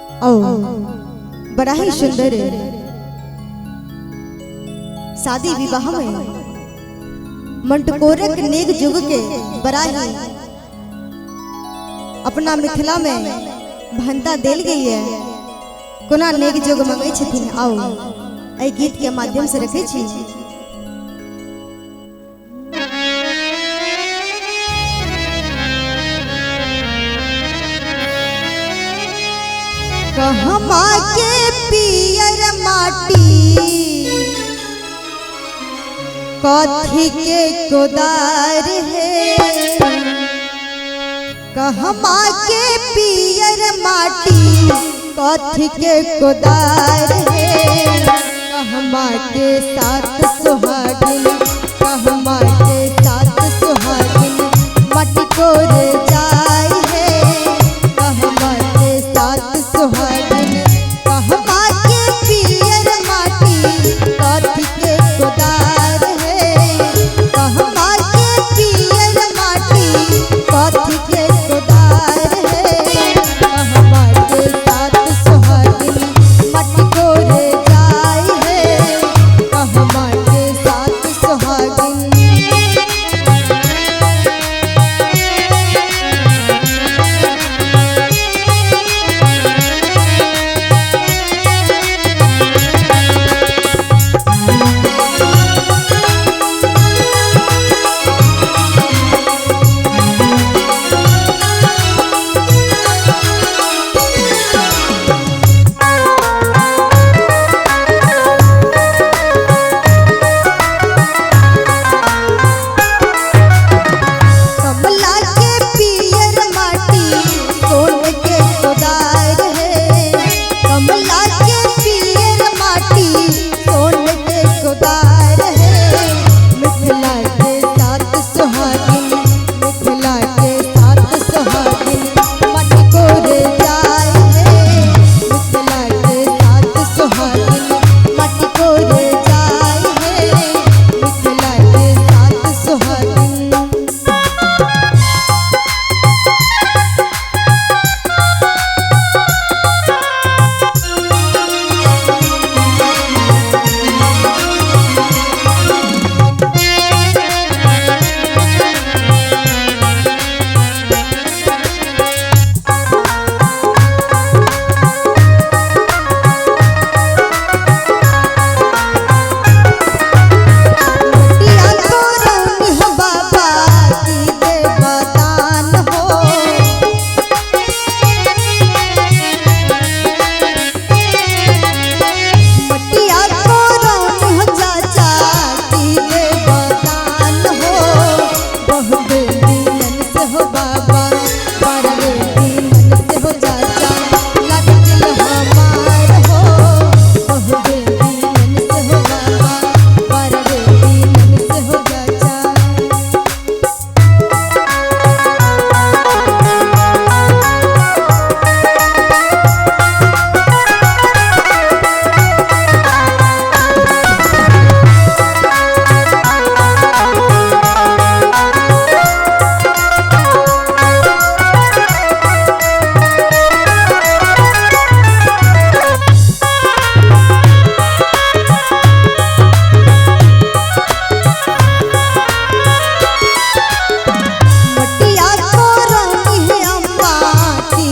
आओ बड़ा ही सुंदर शादी विवाह में मंटकोरक नेक जुग के बड़ा ही अपना मिथिला में भंता देल गई है। कोना नेक जुग मंगै छथिन, आओ एहि गीत के माध्यम से रखै छी। कहमा के पियर माटी कथी के कोदार है, कहमा के पियर माटी कथी के कोदार है, कहमा के साथ सुहागिन, कहमा के साथ सुहागिन मटकोर जाय है, कहमा के साथ सुहागिन, कहमा के पियर माटी कथी के कोदार है, कहमा के पियर माटी कथी के कोदार है, कहमा के साथ सुहागिन मटकोर जाय है, कहमा के साथ सुहागिन। कमला के पियर माटी सोन के कोदार है, कमला के पियर माटी सोन के कोदार है, मिथिला के साथ सुहागिन, मिथिला के साथ सुहागिन मटकोर जाय है, मिथिला के साथ सुहागिन मटकोर जाय है, मिथिला के साथ सुहागिन। मटिया कोरौनी हो बाबा की देवदान हो, मटिया कोरौनी हो चाचा की देवदान हो, बहुत दीनन से हो बाबा, बड़े दीनन से हो चाचा, लग दिल हमार हो, बहुत दीनन से हो बाबा, बड़े दीनन से हो चाचा। मटिया कोरौनी है अम्मा की